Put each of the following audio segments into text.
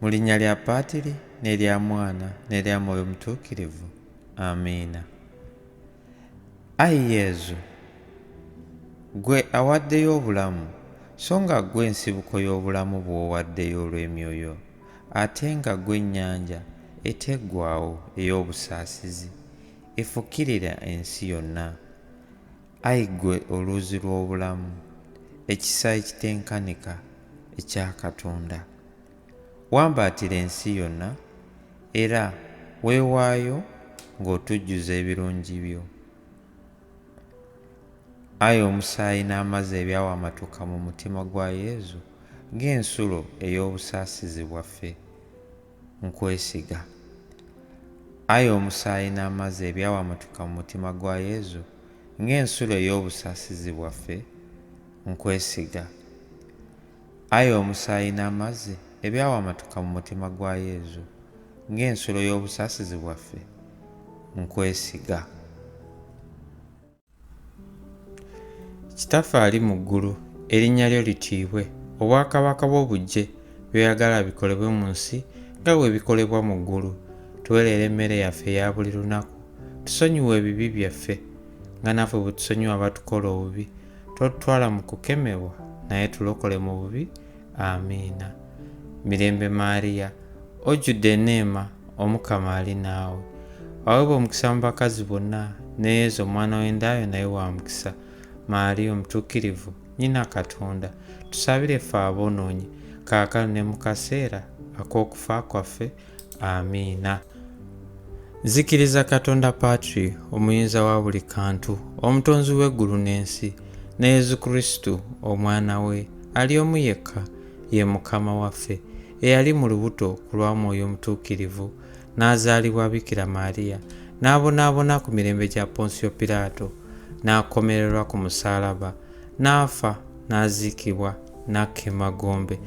Mu linnya lya Paatiri n'erya Mwana n'erya Mwoyo Mutuukirivu. Amiina. Ayi Yezu, ggwe awaddeyo obulamu, so nga ggwe nsibuko y'obulamu bw'owaddeyo olw'emyoyo, ate nga ggwe nnyanja eteggwaawo ey'obusaasizi, efukirira ensi yonna. Ayi ggwe oluzzi lw'obulamu, ekisa ekitenkanika ekya Katonda, wambaatira ensi yonna era weewaayo ng'otujjuza ebirungi byo. Ayi omusaayi n'amazzi ebyawamatuka mu mutima gwa Yezu ng'ensulo ey'obusaasizi bwaffe, nkwesiga. Ayi omusaayi n'amazzi ebyawamatuka mu mutima gwa Yezu ng'ensulo ey'obusaasizi bwaffe, nkwesiga. Ayi omusaayi n'amazzi ebyawamatuka mu mutima gwa Yezu ng'ensulo y'obusaasizi bwaffe, nkwesiga. Kitaffe ali mu ggulu, erinnya lyo litiibwe, obwakabaka bwo bujje, by'oyagala bikolebwe mu nsi nga bwe bikolebwa mu ggulu. Tuwe leero emmere yaffe eya buli lunaku. Tusonyiwe ebibi byaffe nga naffe bwe tusonyiwa abatukola obubi. Totutwala mu kukemebwa, naye tulokole mu bubi. Amiina. Mirembe Maria, ojjudde eneema, Omukama ali naawe. Waweebwa omukisa mu bakazi bonna, ne Yezu omwana w'endaayo naye wa mukisa. Maria omutuukirivu, nnyina Katonda, tusabire ffe aboonoonyi, kaakano ne mu kaseera ak'okufa kwaffe. Amiina. Nzikiriza Katonda Patri, omuyinza wa buli kantu, omutonzi w'eggulu n'ensi, ne Yezu Kristu, Omwana we, ali omu yekka, ye Mukama waffe, eyali mu lubuto ku lwa Mwoyo Mutuukirivu, n'azaalibwa Bikira Maria, n'abonaabona ku mirembe gya Ponsiyo Piraato, n'akomererwa ku musaalaba, n'afa, n'aziikibwa, n'akka emagombe.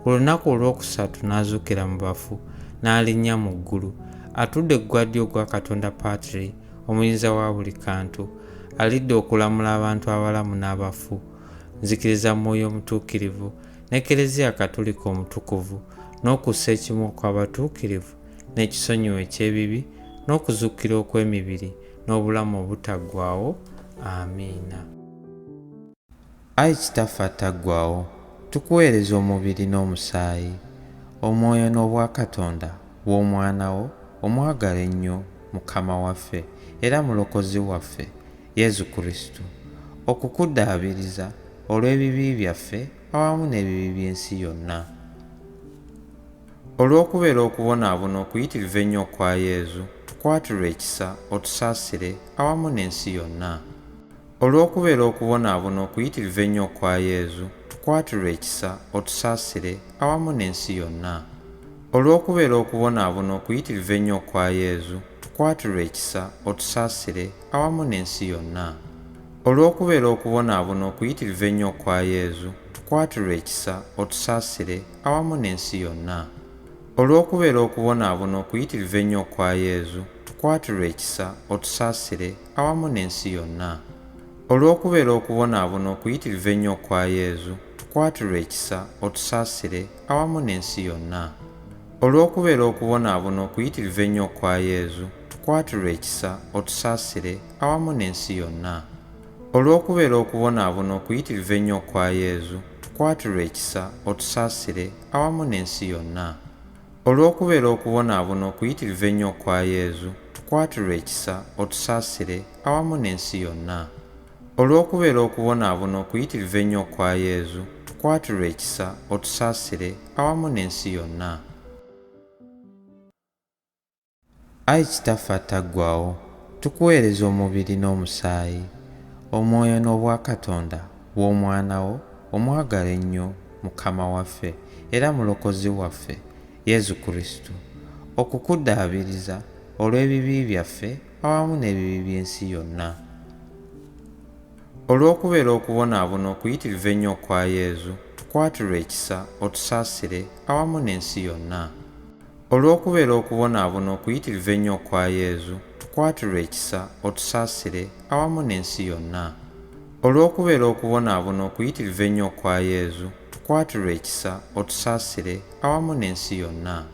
Ku lunaku olwokusatu n'azuukira mu bafu, n'alinnya mu ggulu. Atudde ku gwa ddyo ogwa Katonda Patri, omuyinza wa buli kantu. Alidda okulamula abantu abalamu n'abafu. Nzikiriza Mwoyo Omutuukirivu, n'Ekereziya Katolika Omutukuvu, n'okussa ekimu okw'abatuukirivu, n'ekisonyiwo eky'ebibi, n'okuzuukira okw'emibiri, n'obulamu obutaggwaawo. Amiina. Ayi Kitaffe ataggwaawo, tukuweereza omubiri n'omusaayi, omwoyo n'obwakatonda bw'Omwana wo omwagala ennyo Mukama waffe era Mulokozi waffe Yezu Kristu, okukuddaabiriza olw'ebibi byaffe awamu n'ebibi by'ensi yonna. Olw'okubeera okubonaabona okuyitirivu ennyo okwa Yezu, tukwatirwe ekisa, otusaasire awamu n'ensi yonna. Olw'okubeera okubonaabona okuyitirivu ennyo okwa Yezu, tukwatirwe ekisa, otusaasire awamu n'ensi yonna. Olw'okubeera okubonaabona okuyitirivu ennyo okwa Yezu, tukwatirwe ekisa, otusaasire awamu n'ensi yonna. Olw'okubeera okubonaabona okuyitirivu ennyo okwa Yezu, tukwatirwe ekisa, otusaasire awamu n'ensi yonna. Olw'okubeera okubonaabona okuyitirivu ennyo okwa Yezu, tukwatirwe ekisa, otusaasire awamu n'ensi yonna. Olw'okubeera okubonaabona okuyitirivu ennyo okwa Yezu, tukwatirwe ekisa, otusaasire awamu n'ensi yonna. Olw'okubeera okubonaabona okuyitirivu ennyo okwa Yezu, tukwatirwe ekisa, otusaasire awamu n'ensi yonna. Olw'okubeera okubonaabona okuyitirivu ennyo okwa Yezu, tukwatirwe ekisa, otusaasire awamu n'ensi yonna. Olw'okubeera okubonaabona okuyitirivu ennyo okwa Yezu, tukwatirwe ekisa, otusaasire awamu n'ensi yonna. Olw'okubeera okubonaabona okuyitirivu ennyo okwa Yezu, tukwatirwe ekisa, otusaasire awamu n'ensi yonna. Ayi Kitaffe ataggwaawo, tukuweereza omubiri n'omusaayi, omwoyo n'obwakatonda bw'Omwana wo omwagala ennyo Mukama waffe era Mulokozi waffe Yezu Kristu, okukuddaabiriza olw'ebibi byaffe awamu n'ebibi by'ensi yonna. Olw'okubeera okubonaabona okuyitirivu ennyo okwa Yezu, tukwatirwe ekisa, otusaasire awamu n'ensi yonna. Olw'okubeera okubonaabona okuyitirivu ennyo okwa Yezu, tukwatirwe ekisa, otusaasire awamu n'ensi yonna. Olw'okubeera okubonaabona okuyitirivu ennyo okwa Yezu, tukwatirwe Tukwatirwe ekisa, otusaasire, awamu n'ensi yonna.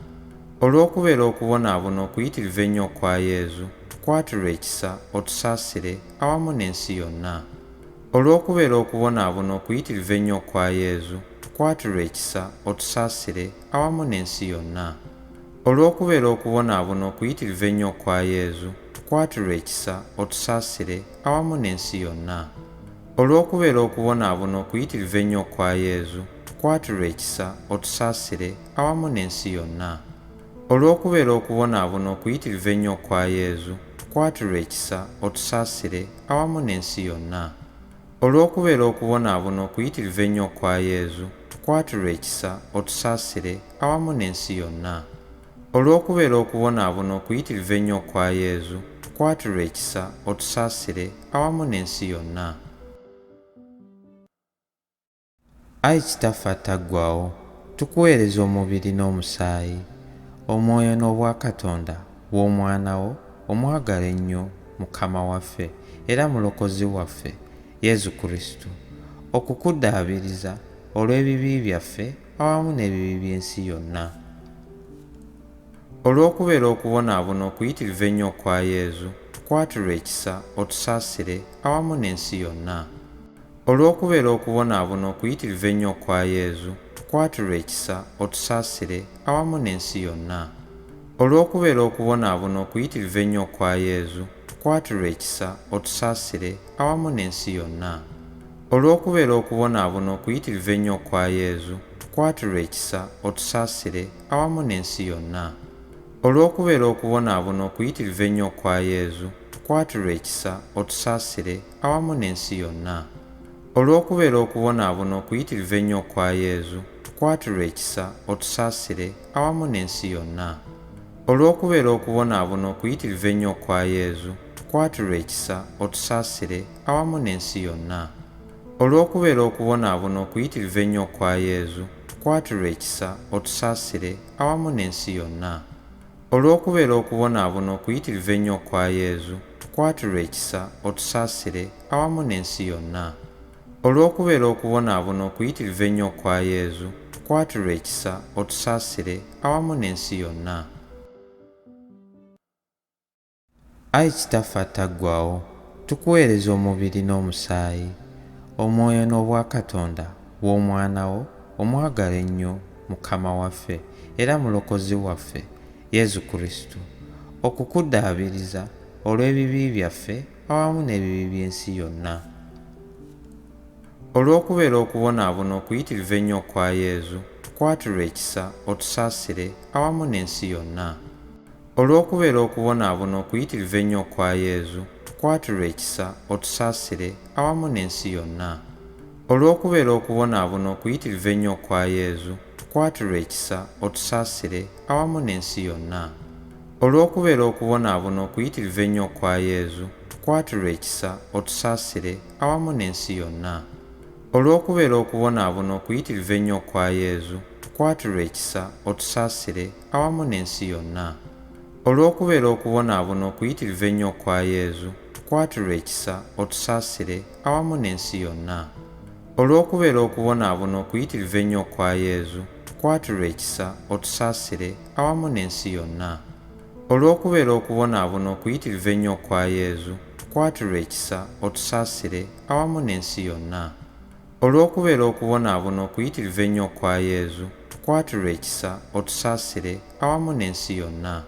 Olw'okubeera okubonaabona okuyitirivu ennyo okwa Yezu, tukwatirwe ekisa, otusaasire, awamu n'ensi yonna. Olw'okubeera okubonaabona okuyitirivu ennyo okwa Yezu, tukwatirwe ekisa, otusaasire, awamu n'ensi yonna. Olw'okubeera okubonaabona okuyitirivu ennyo okwa Yezu, tukwatirwe ekisa, otusaasire, awamu n'ensi yonna. Olw'okubeera okubonaabona okuyitirivu ennyo okwa Yezu, tukwatirwe ekisa, otusaasire, awamu n'ensi yonna. Olw'okubeera okubonaabona okuyitirivu ennyo okwa Yezu, tukwatirwe ekisa, otusaasire, awamu n'ensi yonna. Olw'okubeera okubonaabona okuyitirivu ennyo okwa Yezu, tukwatirwe ekisa, otusaasire, awamu n'ensi yonna. Olw'okubeera okubonaabona okuyitirivu ennyo okwa Yezu, tukwatirwe ekisa, otusaasire, awamu n'ensi yonna. Ayi Kitaffe ataggwaawo, tukuweereza omubiri n'omusaayi, omwoyo n'obwakatonda bw'Omwana wo omwagalwa ennyo Mukama waffe era Mulokozi waffe Yezu Kristu, okukuddaabiriza olw'ebibi byaffe awamu n'ebibi by'ensi yonna. Olw'okubeera okubonaabona okuyitirivu ennyo okwa Yezu, tukwatirwe ekisa, otusaasire, awamu n'ensi yonna. Olw'okubeera okubonaabona okuyitirivu ennyo okwa Yezu, tukwatirwe ekisa, otusaasire, awamu n'ensi yonna. Olw'okubeera okubonaabona okuyitirivu ennyo okwa Yezu, tukwatirwe ekisa, otusaasire, awamu n'ensi yonna. Olw'okubeera okubonaabona okuyitirivu ennyo okwa Yezu, tukwatirwe ekisa, otusaasire, awamu n'ensi yonna. Olw'okubeera okubonaabona okuyitirivu ennyo okwa Yezu, tukwatirwe ekisa, otusaasire, awamu n'ensi yonna. Olw'okubeera okubonaabona okuyitirivu ennyo okwa Yezu, tukwatirwe ekisa, otusaasire, awamu n'ensi yonna. Olw'okubeera okubonaabona okuyitirivu ennyo okwa Yezu, tukwatirwe ekisa, otusaasire, awamu n'ensi yonna. Olw'okubeera okubonaabona okuyitirivu ennyo okwa Yezu, tukwatirwe ekisa, otusaasire, awamu n'ensi yonna. Olw'okubeera okubonaabona okuyitirivu ennyo okwa Yezu, tukwatirwe ekisa, otusaasire, awamu n'ensi yonna. Olw'okubeera okubonaabona okuyitirivu ennyo okwa Yezu, tukwatirwe ekisa, otusaasire, awamu n'ensi yonna. Ayi Kitaffe ataggwaawo, tukuweereza omubiri n'omusaayi, omwoyo n'obwakatonda bw'Omwana wo omwagalwa ennyo Mukama waffe era Mulokozi waffe Yezu Kristu, okukuddaabiriza olw'ebibi byaffe awamu n'ebibi by'ensi yonna. Olw'okubeera okubonaabona okuyitirivu ennyo okwa Yezu, tukwatirwe ekisa, otusaasire, awamu n'ensi yonna. Olw'okubeera okubonaabona okuyitirivu ennyo okwa Yezu, tukwatirwe ekisa, otusaasire, awamu n'ensi yonna. Olw'okubeera okubonaabona okuyitirivu ennyo okwa Yezu, tukwatirwe ekisa, otusaasire, awamu n'ensi yonna. Olw'okubeera okubonaabona okuyitirivu ennyo okwa Yezu, tukwatirwe ekisa, otusaasire, awamu n'ensi yonna. Olw'okubeera okubonaabona okuyitirivu ennyo okwa Yezu, tukwatirwe ekisa, otusaasire, awamu n'ensi yonna. Olw'okubeera okubonaabona okuyitirivu ennyo okwa Yezu, tukwatirwe ekisa, otusaasire, awamu n'ensi yonna. Olw'okubeera okubonaabona okuyitirivu ennyo okwa Yezu, tukwatirwe ekisa, otusaasire, awamu n'ensi yonna. Olw'okubeera okubonaabona okuyitirivu ennyo okwa Yezu, tukwatirwe ekisa, otusaasire, awamu n'ensi yonna. Olw'okubeera okubonaabona okuyitirivu ennyo okwa Yezu, tukwatirwe ekisa, otusaasire, awamu n'ensi yonna.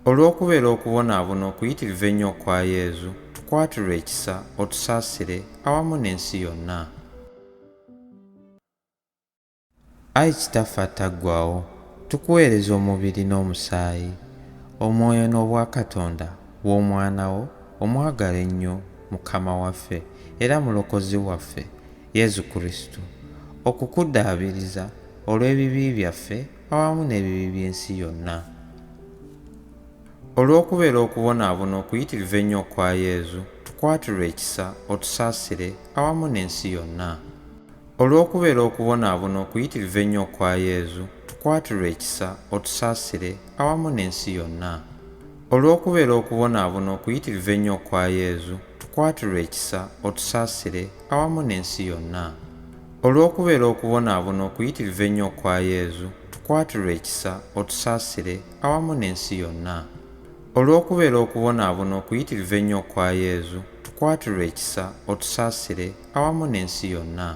Olw'okubeera okubonaabona okuyitirivu ennyo okwa Yezu, tukwatirwe ekisa, otusaasire, awamu n'ensi yonna. Ayi Kitaffe ataggwaawo, tukuweereza omubiri n'omusaayi, omwoyo n'obwakatonda bw'Omwana wo omwagalwa ennyo Mukama waffe era Mulokozi waffe Yezu Kristu, okukuddaabiriza olw'ebibi byaffe awamu n'ebibi by'ensi yonna. Olw'okubeera okubonaabona okuyitirivu ennyo okwa Yezu, tukwatirwe ekisa, otusaasire, awamu n'ensi yonna. Olw'okubeera okubonaabona okuyitirivu ennyo okwa Yezu, tukwatirwe ekisa, otusaasire, awamu n'ensi yonna. Olw'okubeera okubonaabona okuyitirivu ennyo okwa Yezu, tukwatirwe ekisa, otusaasire, awamu n'ensi yonna. Olw'okubeera okubonaabona okuyitirivu ennyo okwa Yezu, tukwatirwe ekisa, otusaasire, awamu n'ensi yonna. Olw'okubeera okubonaabona okuyitirivu ennyo okwa Yezu, tukwatirwe ekisa, otusaasire, awamu n'ensi yonna.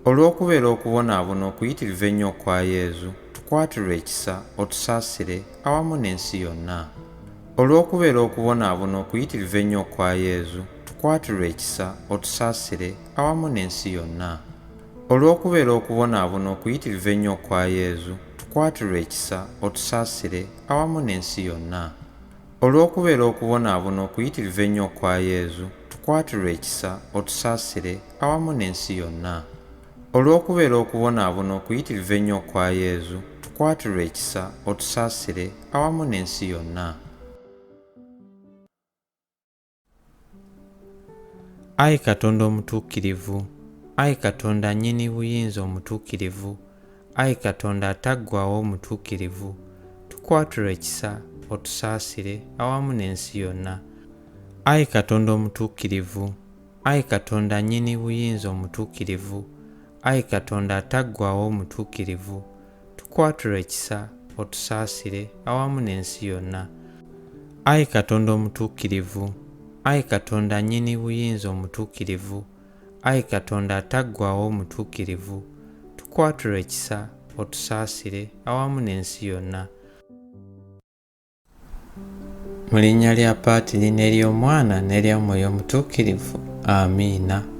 Olw'okubeera okubonaabona okuyitirivu ennyo okwa Yezu, tukwatirwe ekisa, otusaasire, awamu n'ensi yonna. Olw'okubeera okubonaabona okuyitirivu ennyo okwa Yezu, tukwatirwe ekisa, otusaasire, awamu n'ensi yonna. Olw'okubeera okubonaabona okuyitirivu ennyo okwa Yezu, tukwatirwe ekisa, otusaasire, awamu n'ensi yonna. Olw'okubeera okubonaabona okuyitirivu ennyo okwa Yezu, tukwatirwe ekisa, otusaasire, awamu n'ensi yonna. Olw'okubeera okubonaabona okuyitirivu ennyo okwa Yezu, tukwatirwe ekisa, otusaasire, awamu n'ensi yonna. Ayi Katonda omutuukirivu, ayi Katonda nnyini buyinza omutuukirivu, ayi Katonda ataggwaawo omutuukirivu, tukwatirwe ekisa, otusaasire, awamu n'ensi yonna. Ayi Katonda omutuukirivu, ayi Katonda nnyini buyinza omutuukirivu, ayi Katonda ataggwaawo omutuukirivu, tukwatirwe ekisa, otusaasire, awamu n'ensi yonna. Ayi Katonda omutuukirivu, ayi Katonda nnyini buyinza omutuukirivu, ayi Katonda ataggwaawo omutuukirivu, tukwatirwe ekisa, otusaasire, awamu n'ensi yonna. Mu linnya lya Paatiri n'ery'Omwana n'erya Mwoyo Omutuukirivu. Amiina.